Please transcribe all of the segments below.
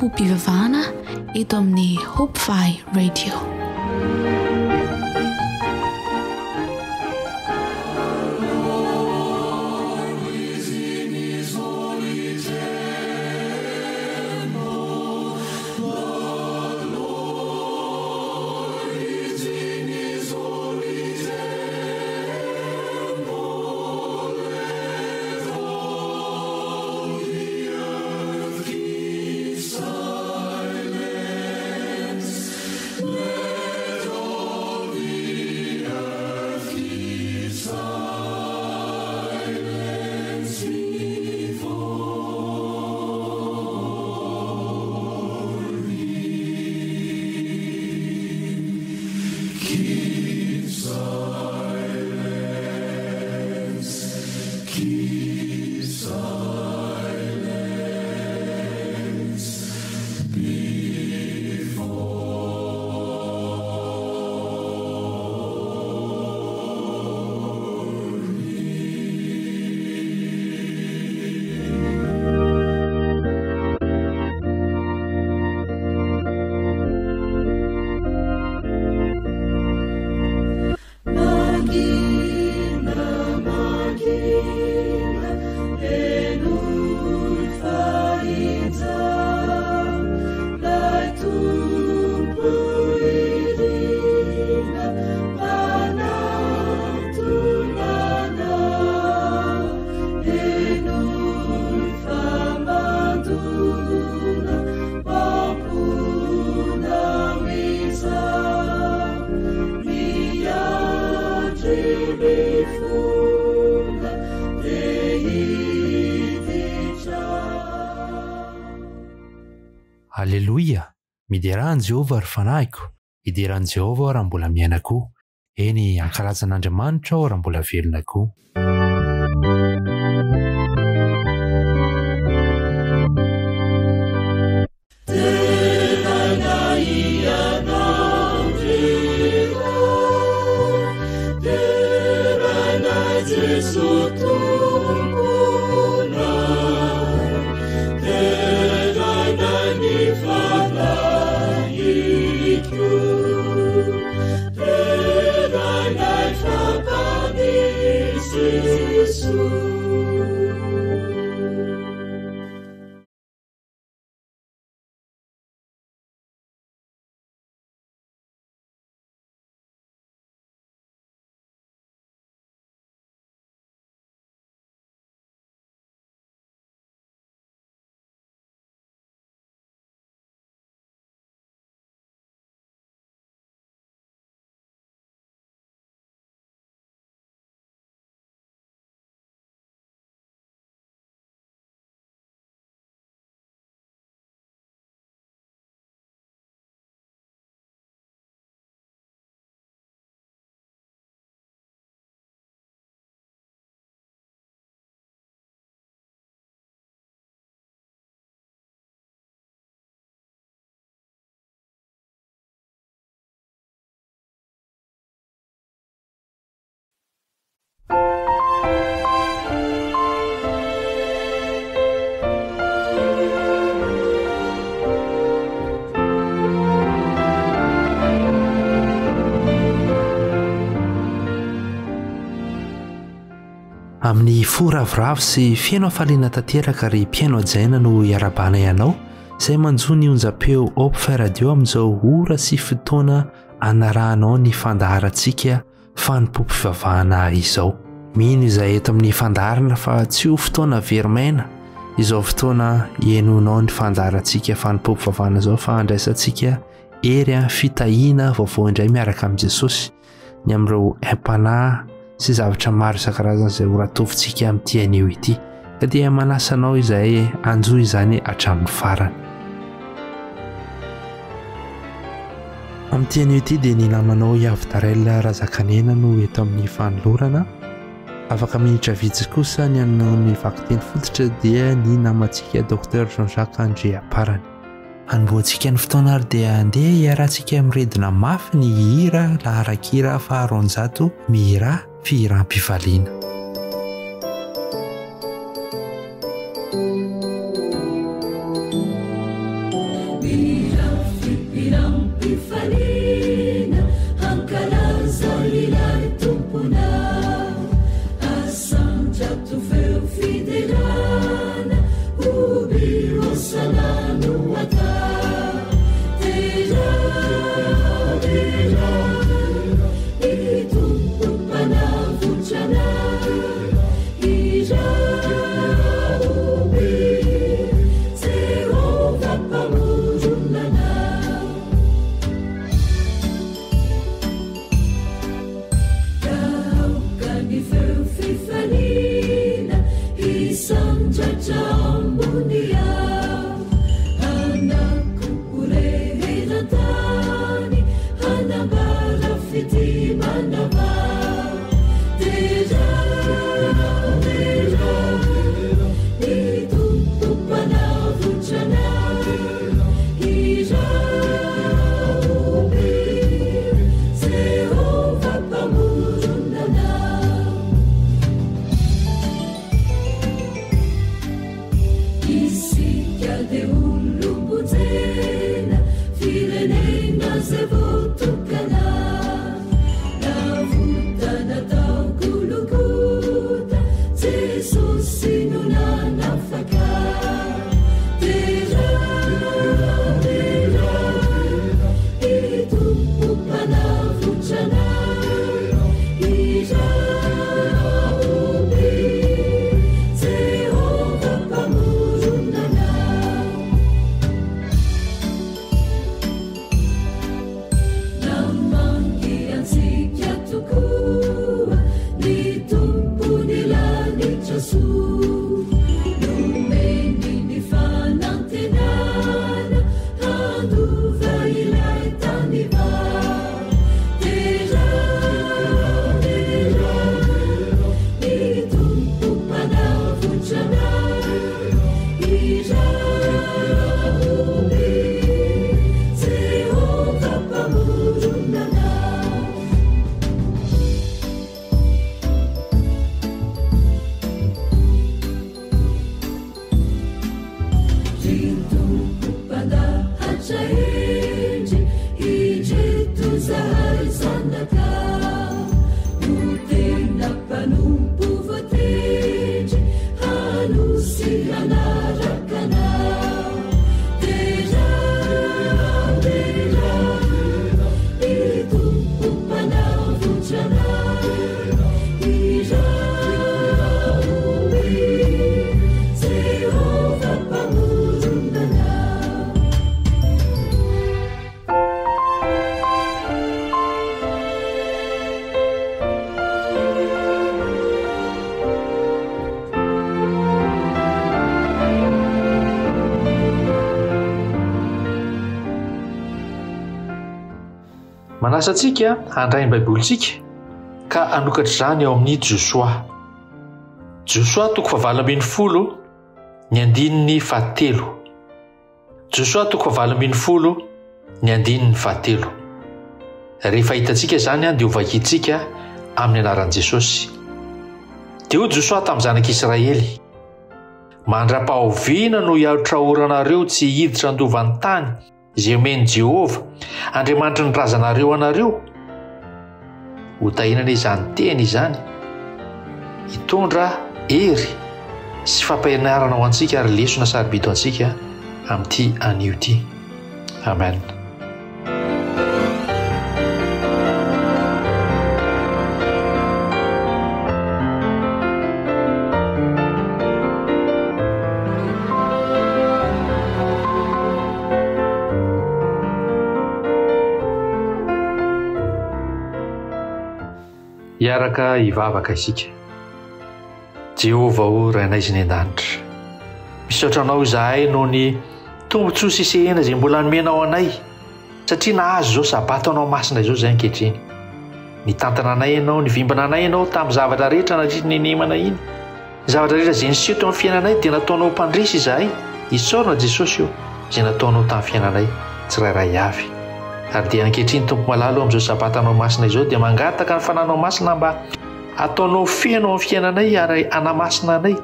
fanompoam-pivavahana eto amin'ny Hope Fi Radio. Aleloia! Miderà an'i Jehovah, ry fanahiko, hidera an'i Jehovah aho raha mbola miaina koa. Eny, hankalaza an'Andriamanitra aho raha mbola velona koa. Amin'ny fo ravoravo sy feno hafaliana tanteraka ry mpihaino hajaina no iarabanay anao izay manjo ny onjam-peo Opfa Radio amin'izao ora sy fotoana anarahanao ny fandaharantsika fanompoam-pivavahana izao. Mino izahay eto amin'ny fandaharana fa tsy ho fotoana very maina izao fotoana ihainoanao ny fandaharantsika fanompoam-pivavahana izao fa handraisantsika hery fitahiana vaovao indray miaraka amin'i Jesosy ny amin'ireo aim-panahy sy zavatra maro isan-karazany izay ho ratovintsika amin'ity anio ity. Ka dia manasa anao izahay hanjohy izany hatramin'ny farany. Amin'ity anio ity dia ny namanao Iavidarel Razakanena no eto amin'ny fanolorana. Afaka minitra vitsy kosa ny hanao ny vakiteny fototra dia ny namantsika Docteur Jean-Jacques Andriamparany. Hanombohantsika ny fotoana ary dia andeha hiarahantsika miredona mafy ny hira laharan-kira faha 200 Mihirà fihiram-pifaliana. Manasa antsika handray ny Baibolintsika ka hanokatra izany ao amin'ny Josoa. Josoa toko fahavalo ambin'ny folo ny andininy fahatelo. Josoa toko fahavalo ambin'ny folo ny andininy fahatelo. Rehefa hitantsika izany dia hovakintsika amin'ny anaran'i Jesosy. Dia hoy Josoa tamin'ny zanak'Israely, Mandra-pahoviana no hiarotraoranareo tsy hiditra handova ny tany izay omen'i Jehovah, Andriamanitry ny razanareo anareo? Hotahiana anie izany teny izany, hitondra hery sy fampianarana ho antsika ary lesona sarobidy ho antsika amin'ity anio ity. Amen. Hiaraka hivavaka isika. Jehovah o, Rainay izay any an-danitra, misaotra Anao izahay noho ny tombontsoa sy sehena izay mbola nomenao anay, satria nahazo izao Sabato Anao masina izao izahay ankehitriny. Nitantana anay Ianao, nivimbina anay Ianao tamin'ny zavatra rehetra nandritra ny henemana iny. Ny zavatra rehetra izay niseho teo amin'ny fiainanay dia nataonao mpandresy izahay. Isaorana Jesosy o, izay nataonao tamin'ny fiainanay tsirairay avy. Ary dia ankehitriny Tompo malala o, amin'izao Sabatanao masina izao dia mangataka ny Fananao Masina mba hataonao feno ao amin'ny fiainanay ary hanamasina anay.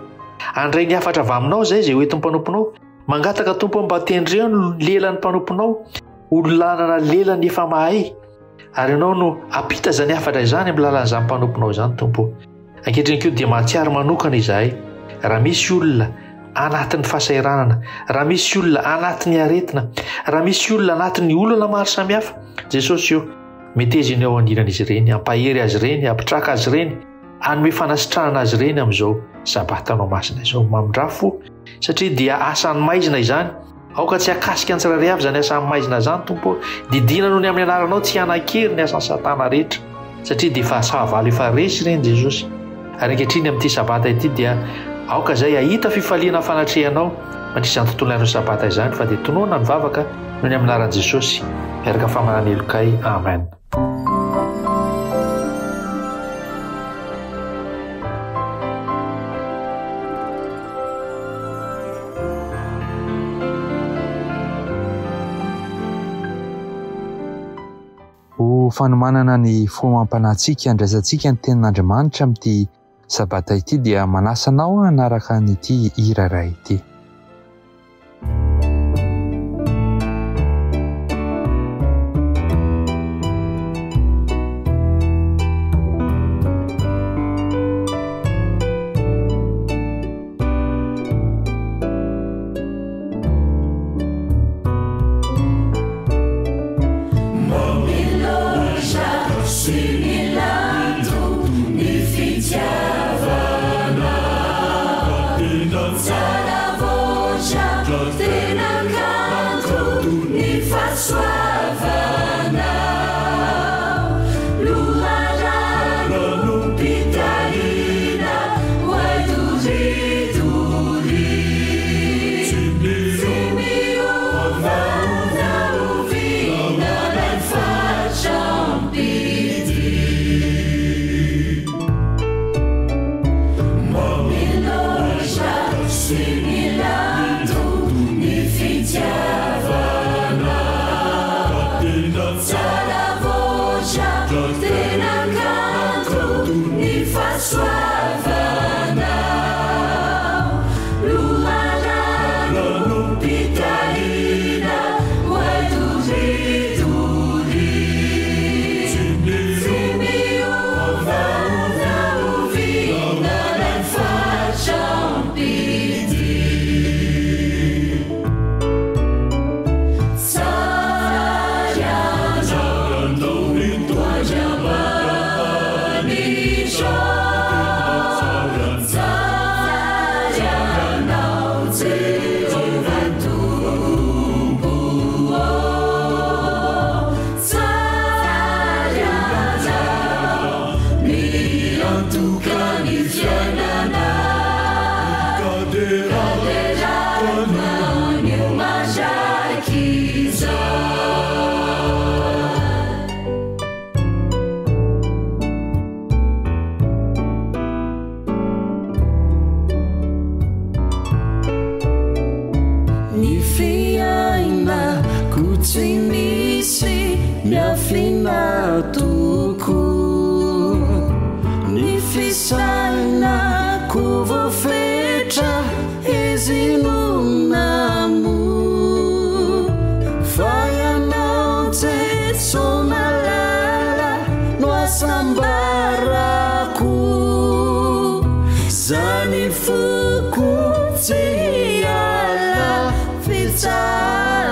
Handray ny hafatra avy aminao izay izay hoentin'ny mpanomponao. Mangataka Tompo o mba tendreo ny lelan'ny mpanomponao ho lanana lelany efa mahay. Ary ianao no hampita izany hafatra izany amin'ny lalan'izany mpanomponao izany Tompo o. Ankehitriny koa dia mahatsiaro manokana izahay raha misy olona anatin'ny fahasahiranana, raha misy olona anatin'ny aretina, raha misy olona anatin'ny olana maro samihafa. Jesosy o, meteza eny ao anilan'izy ireny, hampahery azy ireny, hampitraka azy ireny, hanome fanasitranana azy ireny amin'izao Sabatanao masina izao. Mamindrà fo, satria dia asan'ny maizina izany. Aoka tsy hakasika ny tsirairay avy izany asan'ny maizina izany, Tompo ô. Didiana noho ny amin'ny anaranao tsy hanan-kery ny asan'i Satana rehetra, satria dia efa fahavalo efa resy ireny Jesosy. Ary ankehitriny amin'ity Sabata ity dia aoka izay hahita fifaliana amin'ny fanatrehanao mandritra izany tontolo andron'ny Sabata izany, fa dia tonona ny vavaka noho ny amin'ny anaran'i Jesosy, miaraka amin'ny famanana helokay. Amen. Ho fanomanana ny fo amam-panahintsika handraisantsika ny tenin'Andriamanitra amin'ity Sabata ity dia manasa anao hanaraka an'ity hira iray ity. Fahasambarako Zany foko tsy hiala Fitsarako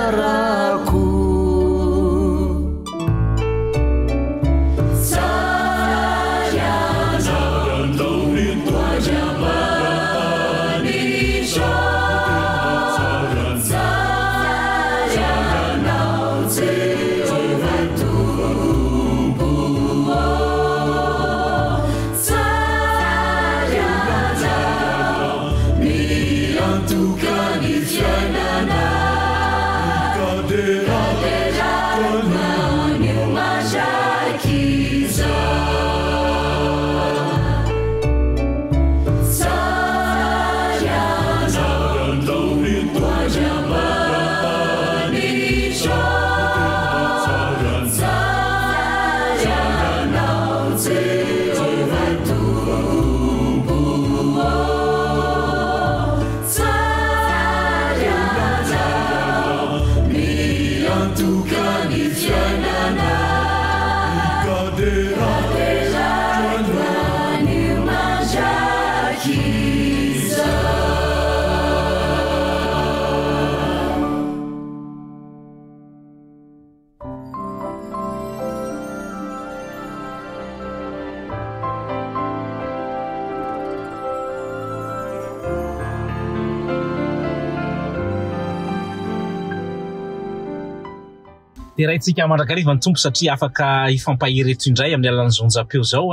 Deraintsika mandrakariva ny Tompo satria afaka hifampahery eto indray amin'ny alalan'izao onjam-peo izao.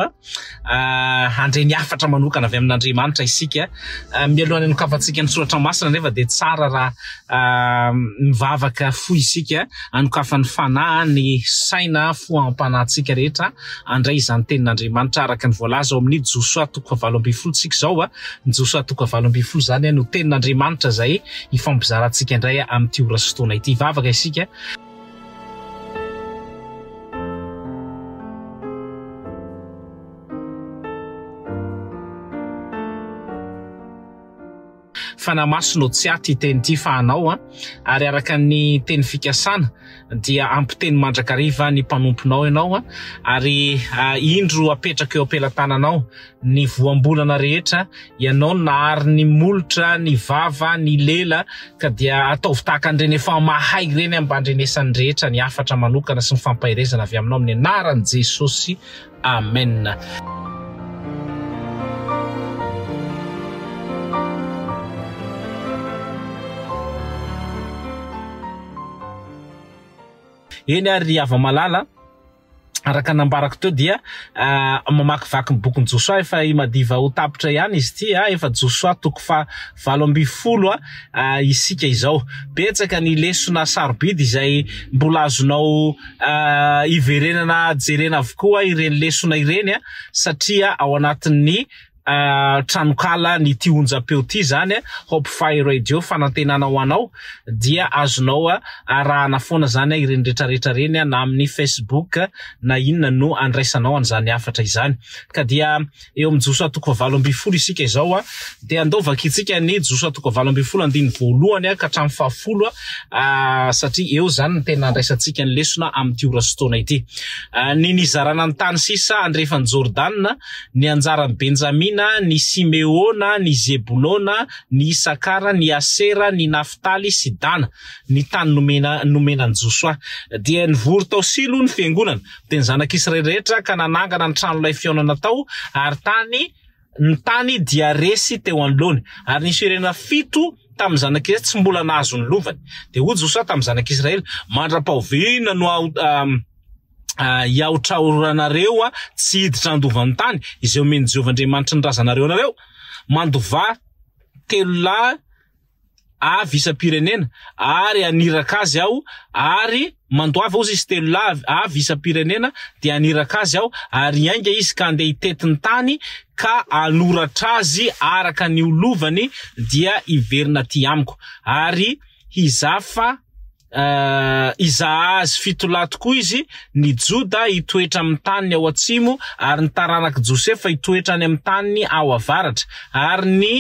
Ah, handre ny hafatra manokana avy amin'Andriamanitra isika. Ah, mialohan'ny hanokafantsika ny soratra masina nefa dia tsara raha ah, mivavaka fo isika, hanokafan'ny fanahy ny saina fo amam-panahintsika rehetra handray izany tenin'Andriamanitra araka ny voalaza ao amin'ny Josoa toko fahavalo ambin'ny folo tsika izao. Ny Josoa toko fahavalo ambin'ny folo izany no tenin'Andriamanitra izay hifampizarantsika indray amin'ity ora sy fotoana ity. Hivavaka isika. Fanahy Masina ô tsy ahy ity teny ity fa anao an, ary araka ny teny fikasana dia ampiteny mandrakariva ny mpanomponao ianao an, ary indro apetrako eo am-pelatananao ny voambolana rehetra, ianao no nahary ny molotra, ny vava, ny lela, ka dia ataovy tahaka an'ireny efa mahay ireny mba handrenesan'ny rehetra ny hafatra manokana sy ny fampaherezana avy aminao amin'ny anaran'i Jesosy. Amen. Eny ary ry hava-malala, araka ny nambarako teo dia mamakivaky ny bokin'i Josoa efa i madiva ho tapitra ihany izy ity, efa Josoa toko faha 18 isika izao. Betsaka ny lesona sarobidy izay mbola azonao Hiverenana jerena avokoa ireny lesona ireny satria ao anatin'ny tranonkala an'ity onjam-peo ity izany, Hope Fire Radio, fanantenana ho anao, dia azonao arahana foana izany ireny rehetrarehetra ireny na amin'ny Facebook na inona no andraisanao an'izany hafatra izany. Ka dia Eo amin'ny Josoa toko fahavalo ambin'ny folo isika izao, dia andao vakintsika ny Josoa toko fahavalo ambin'ny folo andininy voalohany ka hatramin'ny fahafolo, satria eo izany no tena andraisantsika ny lesona amin'ity ora sy fotoana ity. Ny nizarana ny tany sisa andrefan'i Jordana, ny anjaran'i Benjamina, ny Simeona, ny Zebolona, ny Isakara, ny Asera, ny Naftaly sy Dana, ny tany nomena nomena an'i Josoa. Dia nivory tao Silo ny fiangonana. Dia ny zanak'Israely rehetra ka nanangana ny tranolay fihaonana tao, ary tany ny tany dia resy teo anoloany. Ary nisy firenena fito tamin'ny zanak'Israely tsy mbola nahazo ny lovany. Dia hoy Josoa tamin'ny zanak'Israely, Mandra-pahoviana no hiahotrahoranareo tsy hiditra handova ny tany izay omen'i Jehovah Andriamanitry ny razanareo anareo? Mandovà telo lahy avy isam-pirenena, ary haniraka azy Aho, ary mandoava, hozy izy telo lahy avy isam-pirenena, dia haniraka azy Aho, ary hiainga izy ka handeha hitety ny tany, ka hanoratra azy araka ny ho lovany, dia hiverina aty amiko. Ary hizaha fa Hizaha azy fito lahy tokoa izy, ny Joda hitoetra amin'ny taniny ao atsimo, ary ny taranak'i Josefa hitoetra any amin'ny taniny ao avaratra. Ary ny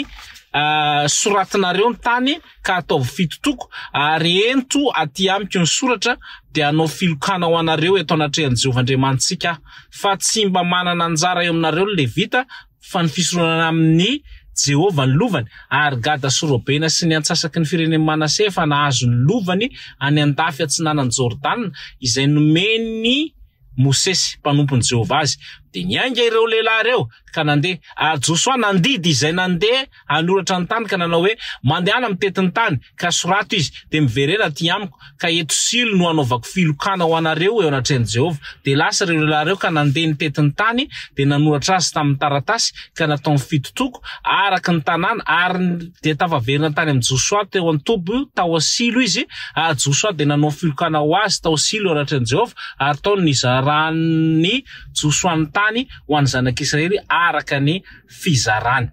Soratinareo ny tany ka ataovy fito toko, ary ento aty amiko ny soratra, dia hanao filokana ho anareo eto anatrehan'i Jehovah Andriamanitsika aho. Fa tsy mba manana anjara eo aminareo ny Levita, fa ny fisoronana amin'i Jehovah ny lovany, ary Gada sy Robena sy ny antsasaky ny firenen'i Manase efa nahazo ny lovany any an-dafy atsinanan'i Jordana, izay nomen'i Mosesy, mpanompon'i Jehovah azy. Dia niainga ireo lehilahy ireo ka nandeha. Ary Josoa nandidy izay nandeha hanoratra ny tany ka nanao hoe, Mandehana mitety ny tany, ka sorato izy, dia miverena aty amiko, ka eto Silo no hanaovako filokana ho anareo eo anatrehan'i Jehovah. Dia lasa ireo lehilahy ireo ka nandeha nitety ny tany, dia nanoratra azy tamin'ny taratasy, ka nataony fito toko, araka ny tanàna, ary dia tafaverina tany amin'i Josoa teo an-toby tao Silo izy, ary Josoa dia nanao filokana ho azy tao Silo eo anatrehan'i Jehovah, ary tao no nizaran'i Josoa ny tany ho an'ny zanak'Israely araka ny fizarany.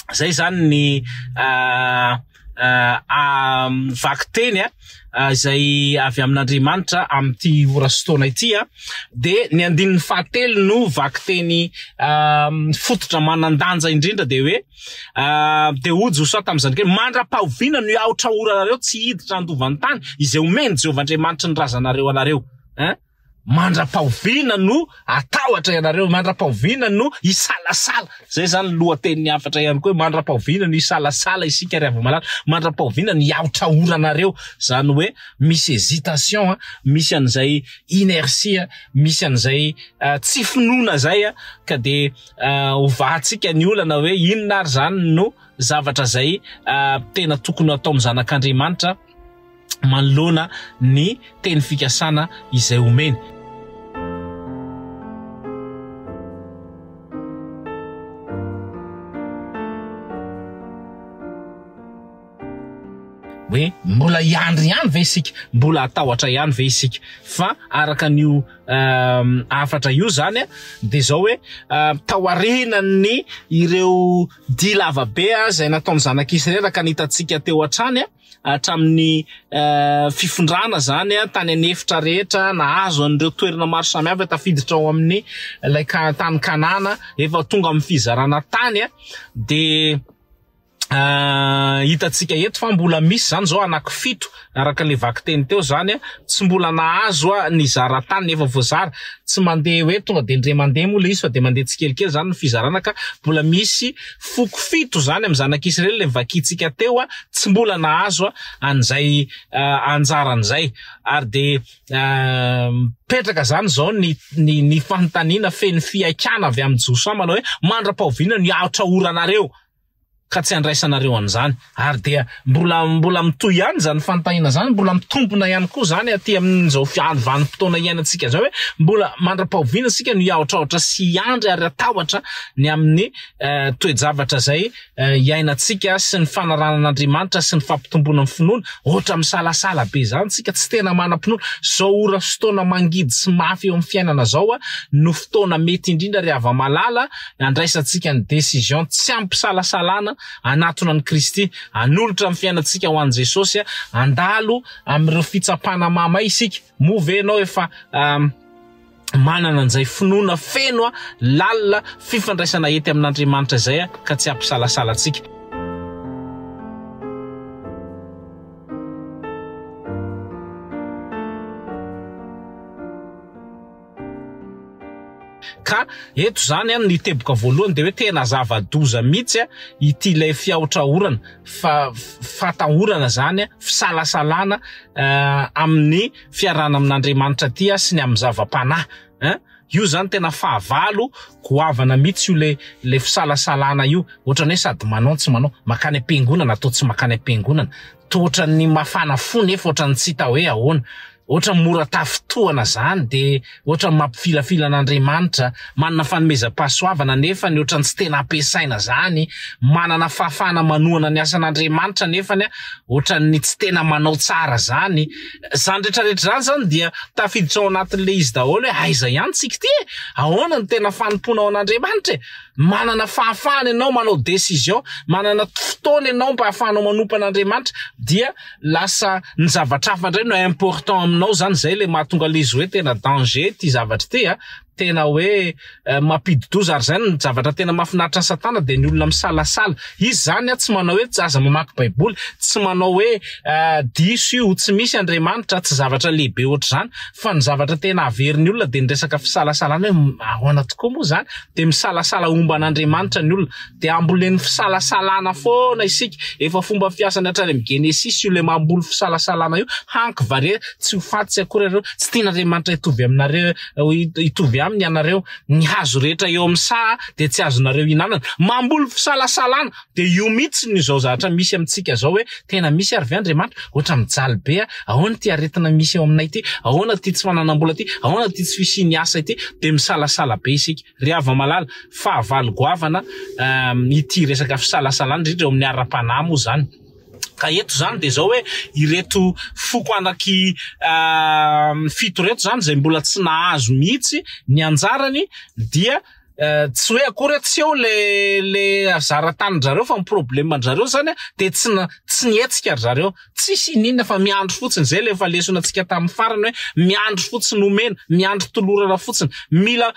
Izay izany ny vakiteny izay avy amin'Andriamanitra amin'ity ora sy taona ity. Dia ny andininy fahatelo no vakiteny fototra manan-danja indrindra dia hoe dia hoy Josoa tamin'ny zanak'Israely, mandra-pahoviana no hiahotrahoranareo tsy hiditra handova ny tany izay omen'i Jehovah Andriamanitry ny razanareo anareo. Mandra-pahoviana no hatahotra ianareo? Mandra-pahoviana no hisalasala? Izay izany ny lohatenin'ny hafatra ihany koa hoe mandra-pahoviana no hisalasala isika ry hava-malala? Mandra-pahoviana no hiahotrahoranareo? Izany hoe misy hésitation, misy an'izay inertie, misy an'izay tsy finoana izay ka dia hovahantsika ny olana hoe inona ary izany no zavatra izay tena tokony ho ataon'ny zanak'Andriamanitra? manoloana ny teny fikasana izay omeny. Hoe mbola hiandry ihany ve isika? Mbola hatahotra ihany ve isika? Fa araka an'io hafatra io izany dia izao hoe taorian'ny ireo dia lavabe izay nataon'ny zanak'Israely araka ny hitantsika teo hatrany, hatramin'ny fifindrana izany tany an'efitra rehetra, nahazo an'ireo toerana maro samihafa tafiditra ao amin'ny ilay tany Kanana, efa tonga amin'ny fizarana tany dia hitantsika eto fa mbola misy izany izao anankifito araka ilay vakiteny teo izany tsy mbola nahazo ny zara-tany nefa voazara, tsy mandeha hoe tonga dia indray mandeha moa ilay izy fa dia mandeha tsikelikely izany ny fizarana ka mbola misy foko fito izany amin'ny zanak'Israely ilay novakintsika teo tsy mbola nahazo an'izay anjarany izay ary dia mipetraka izany izao ny ny ny fanontaniana feno fihaikana avy amin'i Josoa manao hoe mandra-pahoviana no hiahotra oranareo ka tsy handraisanareo an'izany. Ary dia mbola mbola mitohy ihany izany fanontaniana izany, mbola mitombina ihany koa izany aty amin'izao vanim-potoana iainantsika izao hoe mbola mandra-pahoviana isika no hiahotrahotra sy hiandry ary hatahotra ny amin'ny toe-javatra izay iainantsika sy ny fanaranan'Andriamanitra sy ny fampitomboana ny finoana. Ohatra misalasala be izany isika, tsy tena manam-pinoana. Izao ora sy fotoana mangidy sy mafy eo amin'ny fiainana izao no fotoana mety indrindra ry hava-malala Andraisantsika ny décision tsy amim-pisalasalana hanatona an'i Kristy, hanolotra ny fiainantsika ho an'i Jesosy, handalo amin'ireo fitsapana mahamay isika. Moa ve ianao efa manana an'izay finoana feno, lalina, fifandraisana ety amin'Andriamanitra izay ka tsy hampisalasala antsika? Ka eto izany an, ny teboka voalohany dia hoe tena zava-doza mihitsy ity ilay fiahotrahorana, fa fatahorana izany, fisalasalana amin'ny fiarahana amin'Andriamanitra aty sy ny amin'ny zava-panahy an. Io izany tena fahavalo goavana mihitsy io ilay ilay fisalasalana io, ohatran'ny hoe sady manao no tsy manao, mankany am-piangonana atao tsy mankany am-piangonana, toa ohatran'ny mafana fo nefa ohatran'ny tsy hita hoe ahoana. Ohatran'ny mora tafintohana zany de ohatran'ny mampifilafila an'Andriamanitra, manana fanomezam-pahasoavana nefany ohatran'ny tsy tena ampiasaina zany, manana fahafahana manohana ny asan'Andriamanitra nefany ohatran'ny tsy tena manao tsara zany. Zany retraretra zany zany dia tafiditra ao anatin'le izy daholo hoe aiza ihany tsika ity e? Ahoana no tena fanompoana ao an'Andriamanitra e? Manana fahafahana ianao manao décision, manana fotoana ianao mba ahafahanao manompo an'Andriamanitra dia lasa ny zavatra hafa indray no important aminao zany, zay le mahatonga le izy hoe tena danger ity zavatra ity a! tena hoe mampidi-doza ary izay ny zavatra tena mahafinaritra an'i Satana dia ny olona misalasala. Izy izany tsy manao hoe tsy aza mamaky baiboly, tsy manao hoe diso io, tsy misy Andriamanitra, tsy zavatra lehibe ohatr'izany fa ny zavatra tena averin'ny olona dia ny resaka fisalasalana hoe ahoana tokoa moa izany? Dia misalasala homba an'Andriamanitra ny olona. Dia ambolen'ny fisalasalana foana isika. Efa fomba fiasany hatrany amin'ny Genesisy io ilay mamboly fisalasalana io. Hanky vare tsy ho faty tsy akory ianareo. Tsy tian'Andriamanitra hitovy aminareo, hitovy aminy ianareo. Ny hazo rehetra eo amin'ny saha dia tsy azonareo ihinanana. Mamboly fisalasalana. Dia io mihitsy no izao zavatra misy amintsika izao hoe tena misy ary ve Andriamanitra? Ohatra mijaly be aho. Ahoana ity aretina misy eo aminay ity? Ahoana ity tsy fananam-bola ity? Ahoana ity tsy fisian'ny asa ity? Dia misalasala be isika. Ry hava-malala, fahavalo goavana ity resaka fisalasalana, indrindra eo amin'ny ara-panahy moa izany. Ka eto izany dia izao hoe ireto foko anaky fito ireto izany izay mbola tsy nahazo mihitsy ny anjarany dia tsy hoe akory hoe tsy eo le le zara-tanin-dry zareo fa ny problème-dry zareo izany dia tsy tsy nihetsika ry zareo. Tsisy ininona fa miandry fotsiny, zay le efa lesona tsika tamin'ny farany hoe miandry fotsiny omena, miandry tolorana fotsiny, mila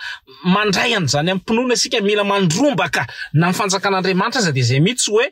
mandray an'izany am-pinoana isika, mila mandrombaka na ny fanjakan'Andriamanitra aza dia zay mihitsy hoe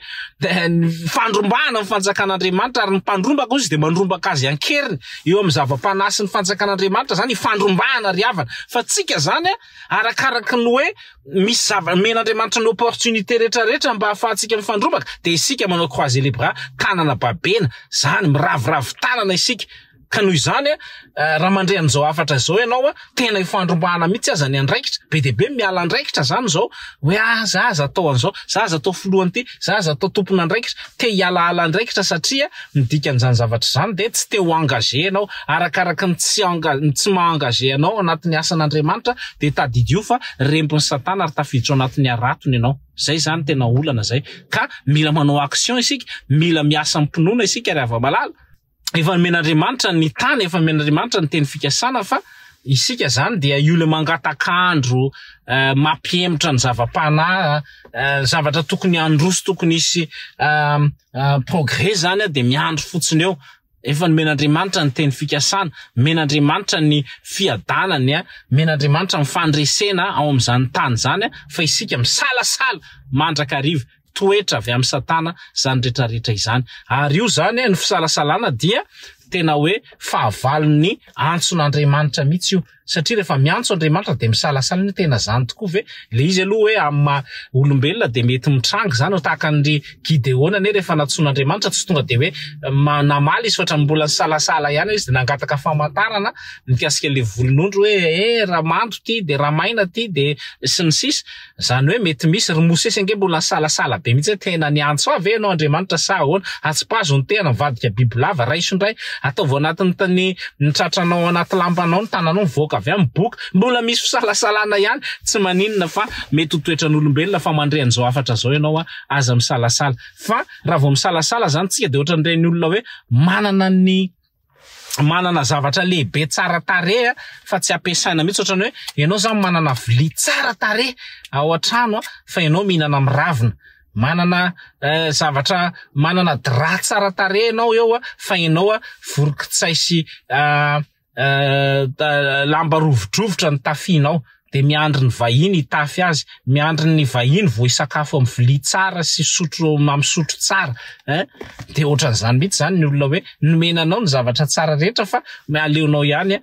ny fandrombahana ny fanjakan'Andriamanitra ary ny mpandrombaka hozy dia mandrombaka azy an-keriny eo amin'ny zava-panahy sy ny fanjakan'Andriamanitra zany ifandrombahana ry havana fa tsika zany Arakaraky ny hoe misy zava omen'Andriamanitra ny opportunité rehetra rehetra mba ahafahantsika mifandrombaka dia isika manao croiser les bras, tanana babena, zany miraviravy tanana isika. Ka noho izany raha mandre an'izao hafatra izao ianao, tena ifandrombahana mihitsy aza ny andraikitra, be dia be miala andraikitra zany izao, hoe ah za aza atao an'izao, za aza atao filohan'ity, za aza atao tompon'andraikitra, te hialahala andraikitra satria ny dikan'izany zavatra izany dia tsy te ho engagé ianao, arakaraky ny tsy enga ny tsy maha engagé anao ao anatin'ny asan'Andriamanitra dia tadidio fa rempin'i satana ary tafiditra ao anatin'ny haratony ianao, zay izany tena olana zay, ka mila manao action isika, mila miasa am-pinoana isika ry hava-malala. Efa nomen'Andriamanitra ny tany, efa nomen'Andriamanitra ny teny fikasana fa isika zany dia io le mangatak'andro eh, mampihemotra ny zava-panahy, eh, zavatra tokony handroso, tokony hisy eh, eh, progrès zany dia miandry fotsiny eo. Efa nomen'Andriamanitra ny teny fikasana, nomen'Andriamanitra ny fiadanany, nomen'Andriamanitra ny fandresena ao amin'izany tany izany fa isika misalasala mandrakariva. toetra avy amin'i Satana izany rehetra rehetra izany. Ary io izany, ny fisalasalana dia tena hoe fahavalon'ny antson'Andriamanitra mihitsy io. Satria rehefa miantso Andriamanitra dia misalasala hoe tena izany tokoa ve? Ilay izy aloha hoe amin'ny maha olombelona dia mety mitranga izany, tahaka an'i Gideona anie rehefa nantsoin'Andriamanitra tsy tonga dia hoe namaly izy fa ohatran'ny mbola nisalasala ihany izy dia nangataka famantarana mikasika ilay volon'ondry hoe eh raha mando ity dia raha maina ity dia sy ny sisa. Izany hoe mety misy, ry Mosesy ange mbola nisalasala be mihitsy hoe tena niantso ahy ve ianao Andriamanitra sa ahoana? Atsipazo ny tehana, mivadika bibilava, raiso indray, ataovy ao anatin'ny ny tratranao ao anaty lambanao ny tananao mivoaka avy any, miboka. Mbola misy fisalasalana ihany, tsy maninona fa mety ho toetran'olombelona fa mandre an'izao hafatra izao ianao aza misalasala. Fa raha vao misalasala izany tsika dia ohatran'ireny olona hoe manana ny manana zavatra lehibe tsara tarehy fa tsy ampiasaina mihitsy ohatran'ny hoe ianao zany manana vilia tsara tarehy ao an-trano fa ianao mihinana amin'ny ravina manana eh, zavatra manana drap tsara tarehy ianao eo fa ianao vorokitsay sy eh, eh, lamba rovidrovitra ny tafianao dia miandry ny vahiny hitafy azy, miandry ny vahiny vao hisakafo amin'ny vilia tsara sy sotro misotro tsara hein, dia ohatran'izany mihitsy izany ny olona hoe nomena anao ny zavatra tsara rehetra fa aleonao ihany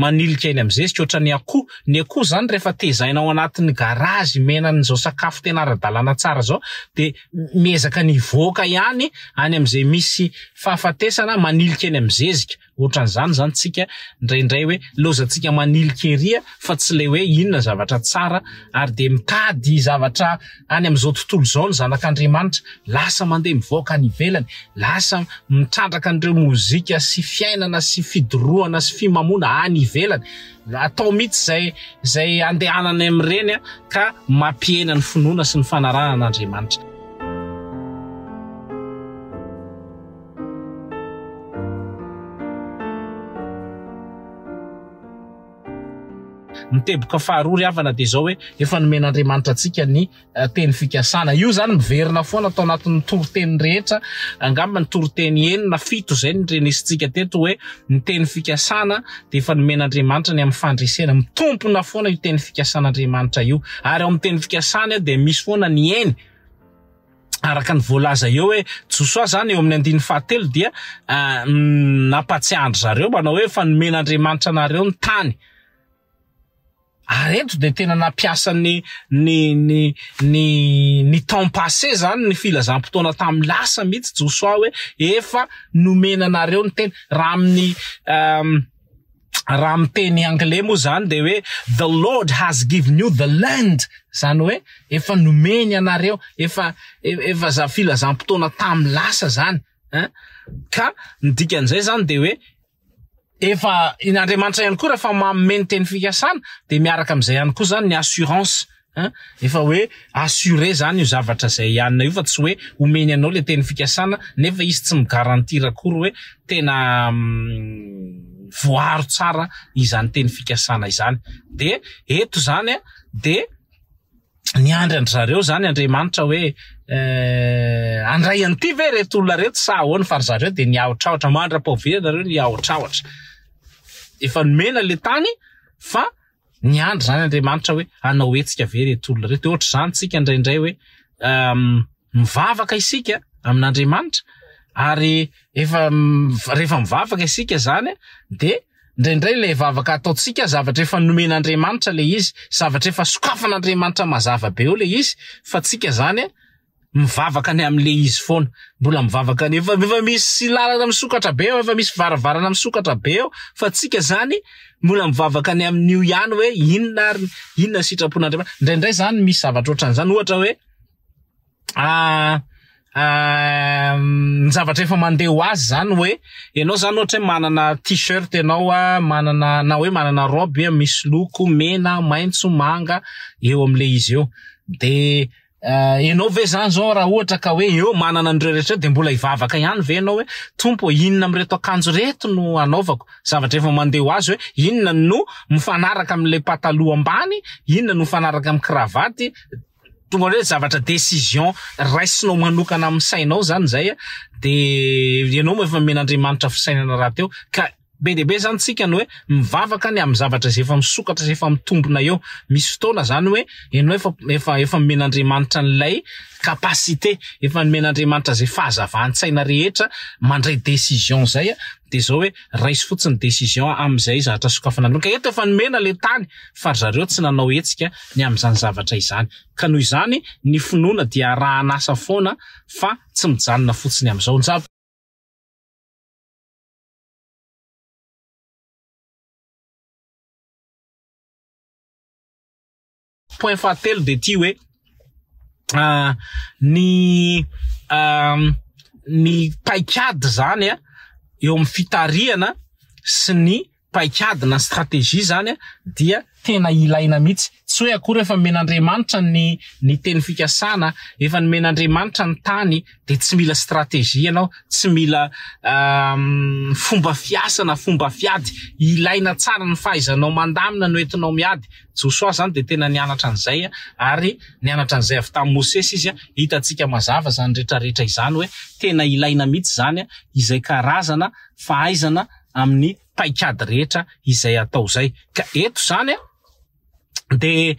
manilika eny amin'ny zezika ohatran'ny akoho, ny akoho izany rehefa tezaina ao anatin'ny garazy omena an'izao sakafo tena ara-dalàna tsara izao dia miezaka ny hivoaka ihany any amin'izay misy fahafatesana manilika eny amin'ny zezika. Ohatran'izany izany tsika indraindray hoe laozantsika manilika ery fa tsy ilay hoe inona zavatra tsara ary dia mitady zavatra any amin'izao tontolo izao ny zanak'Andriamanitra, lasa mandeha mivoaka any ivelany, lasa mitrandraka an'ireo mozika sy fiainana sy fidorohana sy fimamoana any ivelany, atao mihitsy izay izay andehanana amin'ireny ka mampihena ny finoana sy ny fanarahana an'Andriamanitra. Ny teboka faharoa ry havana dia izao hoe efa nomen'Andriamanitra antsika ny teny fikasana. Io izany miverina foana tao anatin'ny toriteny rehetra, angamba ny toriteny enina, fito izay no renesintsika teto hoe ny teny fikasana dia efa nomen'Andriamanitra ny amin'ny fandresena. Mitombina foana io teny fikasan'Andriamanitra io. Ary ao amin'ny teny fikasana dia misy foana ny eny. Araka ny voalaza eo hoe Josoa izany eo amin'ny andininy fahatelo dia nampatsiahy an-dry zareo manao hoe efa nomen'Andriamanitra anareo ny tany. Ary eto dia tena nampiasa ny ny ny ny ny temps passé zany ny filazam-potoana tamin'ny lasa mihitsy Josoa hoe efa nomena anareo ny teny. Raha amin'ny raha amin'ny teny anglais moa zany dia hoe the Lord has given you the land, zany hoe efa nomeny anareo, efa efa za filazam-potoana tamin'ny lasa zany ein. Ka ny dikan'izay zany dia hoe Efa i Andriamanitra ihany koa rehefa manome ny teny fikasana dia miaraka amin'izay ihany koa zany ny assurance hein, efa hoe assuré zany io zavatra izay ianina io fa tsy hoe omeny anao le teny fikasana nefa izy tsy mi-garantir akory hoe tena voaaro tsara izany teny fikasana izany. De eto zany an de Niandry an-dry zareo izany Andriamanitra hoe handray an'ity ve ireto olona ireto sa ahoana fa ry zareo dia niahotrahotra mandra-pahoviana nareo niahotrahotra. Efa nomena ilay tany fa niandry izany Andriamanitra hoe hanao hetsika ve ireto olona ireto. Ohatr'izany tsika indraindray hoe mivavaka isika amin'Andriamanitra ary efa rehefa mivavaka isika izany dia Indraindray ilay vavaka ataontsika zavatra efa nomen'Andriamanitra ilay izy, zavatra efa sokafan'Andriamanitra mazava be eo ilay izy, fa tsika zany mivavaka ny amin'ilay izy foana. Mbola mivavaka ny efa efa misy lalana misokatra be eo, efa misy varavarana misokatra be eo, fa tsika zany mbola mivavaka ny amin'io ihany hoe inona ary inona ny sitrapon'Andriamanitra. Indraindray zany misy zavatra ohatran'izany, ohatra hoe Ny zavatra efa mandeha ho azy zany hoe ianao zany ohatra hoe manana t-shirt ianao a, manana na hoe manana robe misy loko mena, maitso, manga eo amin'ilay izy eo. De ianao ve zany zao raha ohatra ka hoe eo manana an'ireo rehetra ireo de mbola hivavaka ihany ve ianao hoe Tompo ô inona amin'ireto akanjo ireto no hanaovako? Zavatra efa mandeha ho azy hoe inona no mifanaraka amin'ilay pataloha ambany, inona no mifanaraka amin'ny kravaty, Tonga hoe zavatra décision raisinao manokana amin'ny sainao zany zay a, de ianao moa efa nomen'Andriamanitra fisainana rahateo ka be dia be zany tsika ny hoe mivavaka ny amin'ny zavatra izay efa misokatra sy efa mitombina eo, misy fotoana zany hoe ianao efa efa efa nomen'Andriamanitra an'ilay capacité, efa nomen'Andriamanitra izay fahazavan-tsaina rehetra mandray décision zay a, de zao hoe raiso fotsiny décision amin'izay zavatra sokafana anao, ka eto efa nomena le tany fa ry zareo tsy nanao hetsika ny amin'izany zavatra izany. Ka noho izany, ny finoana dia arahan'asa foana fa tsy mijanona fotsiny amin'izao. Ny zava. Point fahatelo dia ity hoe, ny ny paikady izany eo amin'ny fitarihana sy ny paikady na stratégie zany dia tena ilaina mihitsy. Tsy hoe akory efa nomen'Andriamanitra ny ny teny fikasana, efa nomen'Andriamanitra ny tany dia tsy mila stratégie ianao, tsy mila fomba fiasa na fomba fiady. Ilaina tsara ny fahaizanao mandamina no entinao miady. Josoa zany dia tena nianatra an'izay ary nianatra an'izay avy tamin'i Mosesy izy. Hitantsika mazava izany rehetrarehetra izany hoe tena ilaina mihitsy izany izay karazana fahaizana amin'ny paikady rehetra izay atao izay. Ka eto izany dia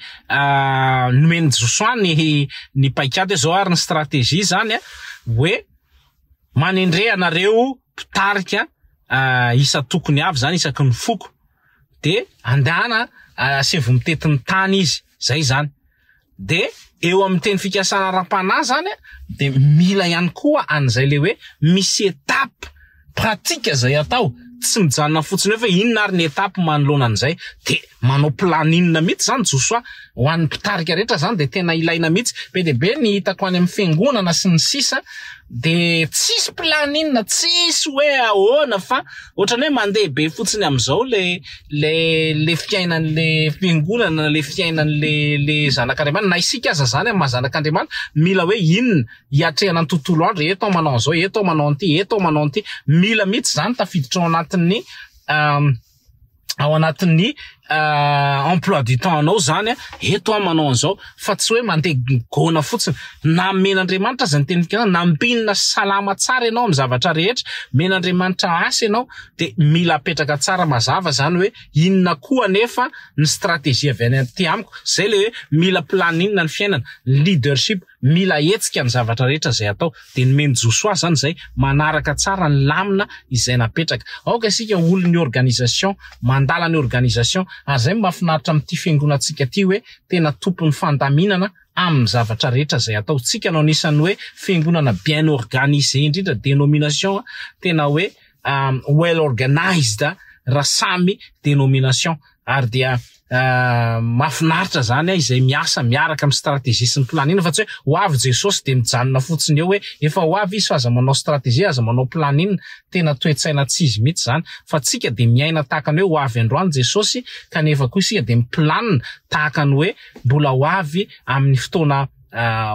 nomen'i Josoa ny ny paikady hoe zao ary ny stratégie izany hoe manendre anareo mpitarika isan-tokony avy izany isaky ny foko dia andehana asevo mitety ny tany izy, zay izany. De eo amin'ny teny fikasana ara-panahy zany de mila ihany koa an'izay le hoe misy étape pratique zay atao, tsy mijanona fotsiny eo fa inona ary ny étape manoloana an'izay, de manao planning mihitsy zany Josoa, ho an'ny mpitarika rehetra zany de tena ilaina mihitsy, be dia be ny hitako any amin'ny fiangonana sy ny sisa de tsisy planning, tsisy hoe ahoana fa Ohatran'ny hoe mandeha be fotsiny amin'izao le le le fiainan'le fiangonana na le fiainan'le le zanak'Andriamanitra na isika aza zany amin'ny maha zanak'Andriamanitra mila hoe inona hiatrehana ny tontolo andro eto aho manao an'izao eto aho manao an'ity eto aho manao an'ity mila mihitsy zany tafiditra ao anatin'ny ao anatin'ny Emploi du temps anao zany eto aho manao an'izao fa tsy hoe mandeha migona fotsiny. Na omen'Andriamanitra aza ny teny fikasana, na ambinina salama tsara ianao amin'ny zavatra rehetra, omen'Andriamanitra asa ianao dia mila apetraka tsara mazava zany hoe inona koa anefa ny stratégie avy any aty amiko. Zay le hoe mila planning ny fiainana, leadership. Mila hetsika ny zavatra rehetra izay atao. Dia nomen'i Josoa izany izay manaraka tsara ny lamina izay napetraka. Aoka isika ho olon'ny organisation, mandala ny organisation. Ary izay no mahafinaritra amin'ity fiangonantsika ity hoe tena tompon'ny fandaminana amin'ny zavatra rehetra izay atao. Tsika no anisan'ny hoe fiangonana bien organisé indrindra, dénomination tena hoe well organized raha samy dénomination. Ary dia mahafinaritra zany izay miasa miaraka amin'ny stratégie sy ny planning fa tsy hoe ho avy Jesosy dia mijanona fotsiny eo hoe efa ho avy izy fa aza manao stratégie, aza manao planning. Tena toe-tsaina tsy izy mihitsy zany. Fa tsika dia miaina tahaka ny hoe ho avy androany Jesosy kanefa koa isika dia mi-plan tahaka ny hoe mbola ho avy amin'ny fotoana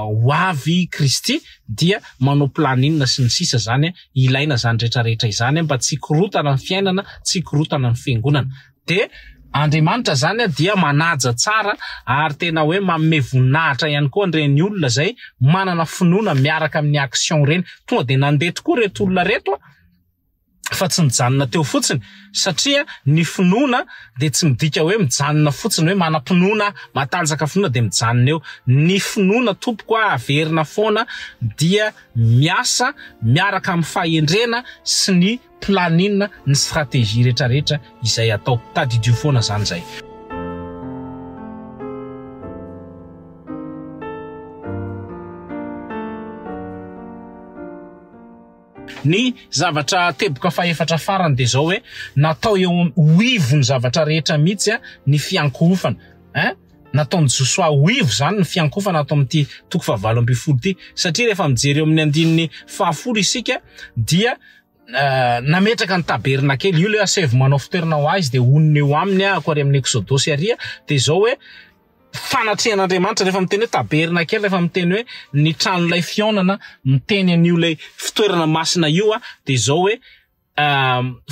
ho avy Kristy dia manao planning sy ny sisa zany. Ilaina izany rehetra rehetra izany mba tsy hikorotana ny fiainana, tsy hikorotana ny fiangonana. Dia Andriamanitra izany dia manaja tsara ary tena hoe manome voninahitra ihany koa an'ireny olona izay manana finoana miaraka amin'ny action ireny. Tonga dia nandeha tokoa ireto olona ireto fa tsy nijanona teo fotsiny satria ny finoana dia tsy midika hoe mijanona fotsiny hoe manam-pinoana, matanjaka finoana dia mijanona eo. Ny finoana tompoko a averina foana dia miasa miaraka amin'ny fahendrena sy ny planning, ny stratégie rehetra rehetra izay atao. Tadidio foana zany zay. Ny zavatra teboka fahefatra farany dia izao hoe natao eo ho ivon'ny zavatra rehetra mihitsy ny fiankohofana. Hein? Nataon'i Josoa ho ivo izany ny fiankohofana ato amin'ity toko faha-18 ity satria rehefa mijery eo amin'ny andininy fahafolo isika dia nametraka ny tabernakely, io ilay asaivo manao fitoerana ho ahy izy dia honina eo aminy aho ary amin'ny Eksodosy ary dia izao hoe fanatrehan'Andriamanitra rehefa miteny hoe tabernakely, rehefa miteny hoe ny tranolay fihaonana, miteny an'io ilay fitoerana masina io dia izao hoe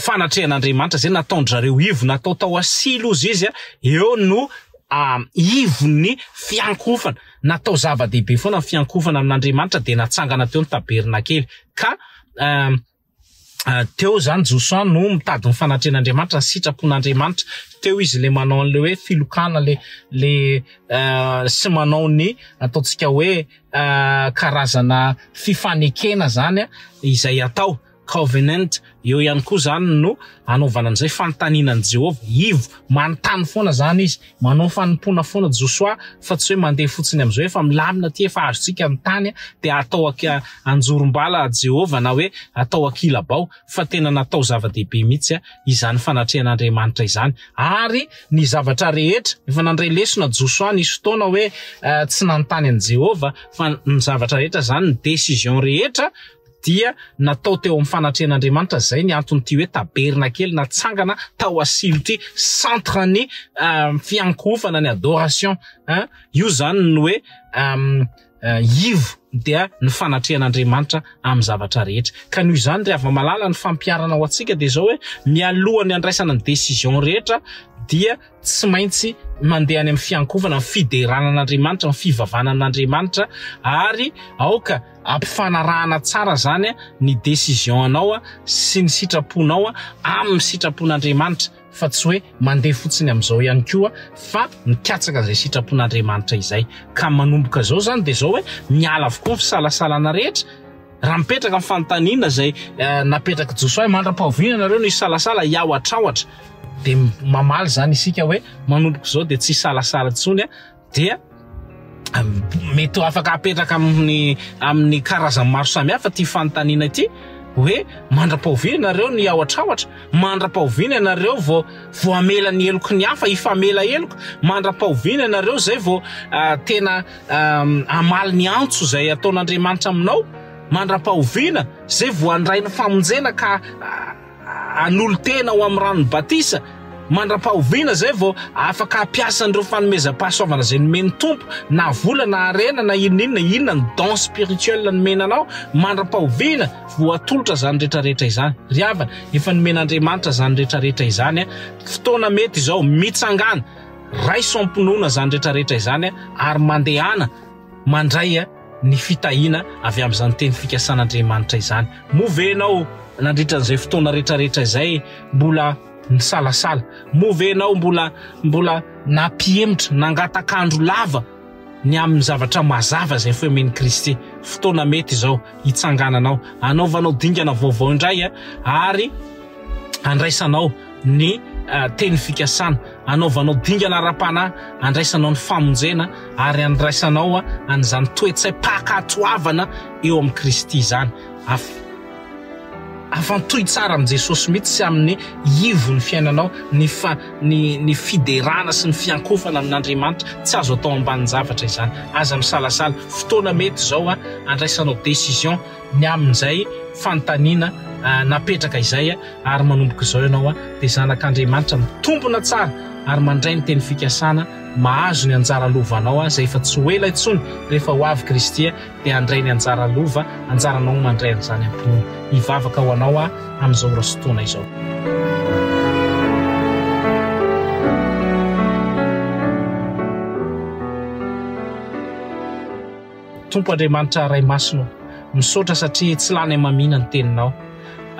fanatrehan'Andriamanitra izay nataon-dry zareo ivo, natao tao asilo ozy izy, eo no ivon'ny fiankohofana, natao zava-dehibe foana ny fiankohofana amin'Andriamanitra dia natsangana teo ny tabernakely ka teo izany Josoa no mitady ny fanatrehan'Andriamanitra, ny sitrapon'Andriamanitra, teo izy le manao an'le hoe filokana le le sy manao ny ataontsika hoe karazana fifanekena izany izay atao. Covenant, eo ihany koa izany no anaovana an'izay fanontaniana an'i Jehovah, ivo, manontany foana izany izy, manao fanompoana foana Josoa fa tsy hoe mandeha fotsiny amin'izao efa milamina aty, efa azontsika ny tany dia atao anjorom-bala Jehovah na hoe atao ankilabao fa tena natao zava-dehibe mihitsy izany fanatrehan'Andriamanitra izany ary ny zavatra rehetra, efa nandray lesona Josoa nisy fotoana hoe tsy nanontany an'i Jehovah fa ny zavatra rehetra izany, ny décision rehetra dia natao teo amin'ny fanatrehan'Andriamanitra, izay ny anton'ity hoe tabernakely natsangana tao asilo ity, centre ny fiankohofana, ny adoration, hein, io izany ny hoe ivo dia ny fanatrehan'Andriamanitra amin'ny zavatra rehetra. Ka noho izany ry hava-malala ny fampiharana ho antsika dia izao hoe mialohan'ny handraisana ny décision rehetra dia tsy maintsy mandeha any amin'ny fiankohofana, ny fiderana an'Andriamanitra, ny fivavahana amin'Andriamanitra ary aoka Ampifanarahana tsara zany ny décision anao sy ny sitraponao amin'ny sitrapon'Andriamanitra fa tsy hoe mandeha fotsiny amin'izao ihany koa fa mikatsaka izay sitrapon'Andriamanitra izay. Ka manomboka izao zany dia izao hoe miala avokoa ny fisalasalana rehetra. Raha mipetraka ny fanontaniana izay napetrak'i Josoa hoe mandra-pahoviana ianareo no hisalasala hiahotrahotra dia mamaly izany isika hoe manomboka izao dia tsy hisalasala intsony dia mety ho afaka apetraka amin'ny amin'ny karazany maro samihafa ity fanontaniana ity hoe mandra-pahoviana ianareo ny hiahotrahotra, mandra-pahoviana ianareo vao vao hamela ny heloky ny hafa, hifamela heloka, mandra-pahoviana ianareo izay vao tena hamaly ny antso izay ataon'Andriamanitra aminao, mandra-pahoviana izay vao handray ny famonjena ka hanolo-tena ho amin'ny ranon'ny batisa. Mandra-pahoviana izay vao afaka hampiasa an'ireo fanomezam-pahasoavana izay nomen'ny Tompo, na vola na harena na inona inona, inona ny don spirituel nomena anao, mandra-pahoviana vao atolotra izany rehetra rehetra izany. Ry havana, efa nomen'Andriamanitra izany rehetra rehetra izany, fotoana mety izao, mitsangàna, raiso am-pinoana izany rehetra rehetra izany ary mandehana mandray ny fitahiana avy amin'izany teny fikasan'Andriamanitra izany. Moa ve ianao nandritra an'izay fotoana rehetra rehetra izay mbola nisalasala? Moa ve ianao mbola mbola nampihemotra, nangatak'andro lava ny amin'ny zavatra mazava izay efa omen'i Kristy? Fotoana mety izao hitsangananao, hanaovanao dingana vaovao indray ary andraisanao ny teny fikasana, anaovanao dingana ara-panahy, andraisanao ny famonjena ary andraisanao an'izany toe-tsaim-pankatoavana eo amin'i Kristy izany. Afantohy tsara amin'i Jesosy mihitsy sy amin'ny ivon'ny fiainanao ny fa ny ny fiderana sy ny fiankofana amin'Andriamanitra. Tsy azo atao ambanin-javatra izany. Aza misalasala. Fotoana mety izao andraisanao décision ny amin'izay fanontaniana napetraka izay ary manomboka izao ianao dia zanak'Andriamanitra mitombina tsara ary mandray ny teny fikasana mahazo ny anjara lovanao izay efa tsy ho ela intsony rehefa ho avy Kristy dia handray ny anjara lova anjaranao mandray an'izany am-pinoana. Hivavaka ho anao aho amin'izao ora sy fotoana izao. Tompo Andriamanitra Ray Masina ô, misaotra satria tsy lany hamamiana ny Teninao.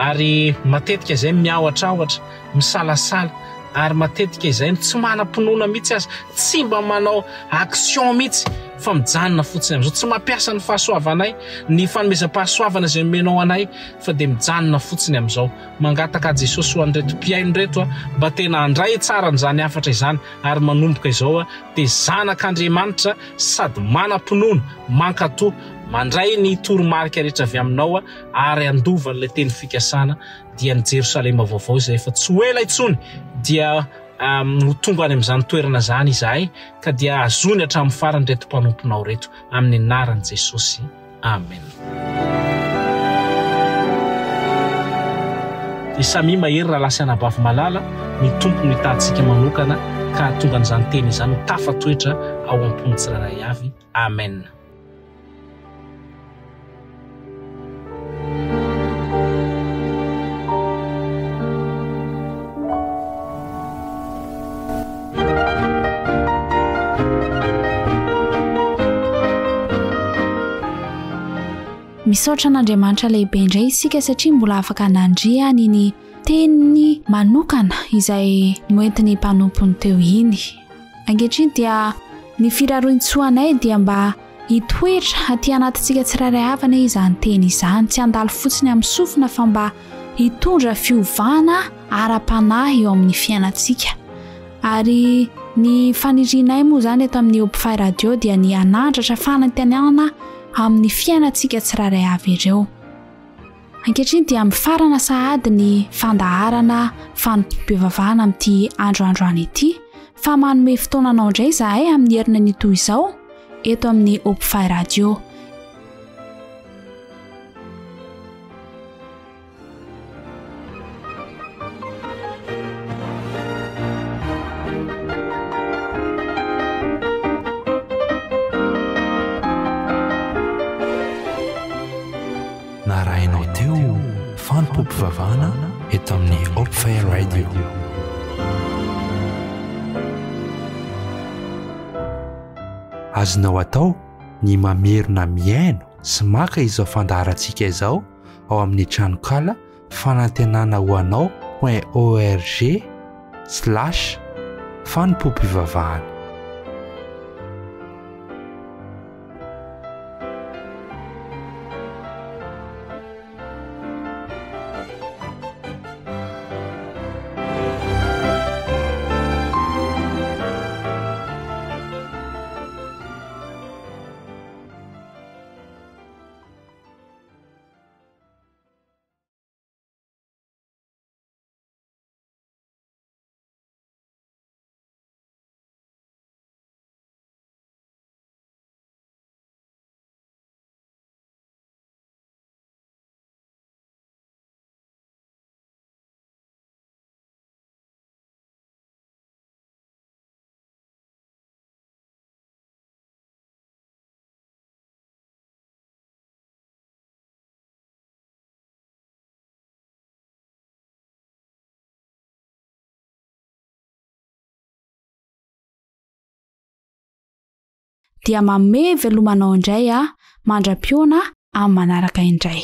Ary matetika izay miahotrahotra, misalasala, ary matetika izay no tsy manam-pinoana mihitsy aza, tsy mba manao action mihitsy fa mijanona fotsiny amin'izao, tsy mampiasa ny fahasoavanay, ny fanomezam-pahasoavana izay nomenao anay fa dia mijanona fotsiny amin'izao. Mangataka Jesosy ho an'ireto mpihaino ireto mba tena handray tsara an'izany hafatra izany ary manomboka izao dia zanak'Andriamanitra sady manam-pinoana, mankatò, mandray ny toromarika rehetra avy aminao ary handova an'ilay teny fikasana dia ny Jerosalema vaovao izay efa tsy ho ela intsony dia ho tonga any amin'izany toerana izany izahay ka dia azony hatramin'ny farany ireto mpanomponao ireto amin'ny anaran'i Jesosy. Amen. Dia samia mahery rahalahy sy anabavy malala, ny Tompo no hitahantsika manokana ka hahatonga an'izany teny izany ho tafatoetra ao am-pon'ny tsirairay avy. Amen. Misaotra an'Andriamanitra lehibe indray isika satria mbola afaka nandre an'iny teniny manokana izay noentin'ny mpanompony teo iny. Ankehitriny dia ny firarointsoanay dia mba hitoetra aty anatintsika tsirairay avy anie izany teny izany, tsy handalo fotsiny amin'ny sofina fa mba hitondra fiovana ara-panahy eo amin'ny fiainantsika. Ary ny fanirianay moa izany eto amin'ny Hopfy Radio dia ny hanandratra fanantenana amin'ny fiainantsika tsirairay avy ireo. Ankehitriny dia mifarana sahady ny fandaharana fanompoam-pivavahana amin'ity andro androany ity fa manome fotoana anao indray izahay amin'ny herina ny toy izao eto amin'ny Hopfy Radio. Narahinao teo fanompoam-pivavahana eto amin'ny Hopefire Radio. Azonao atao ny mamerina mihaino sy maka izao fandaharantsika izao ao amin'ny tranonkala fanantenana ho anao point org slash fanompoam-pivavahana. Dia mamehy veloma anao indray aho mandra-pihaona amin'ny manaraka indray.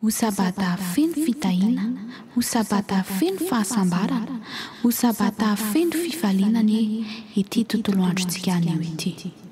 Ho Sabata feno fitahiana, ho Sabata feno fahasambarana, ho Sabata feno fifaliana anie ity tontolo androntsika anio ity.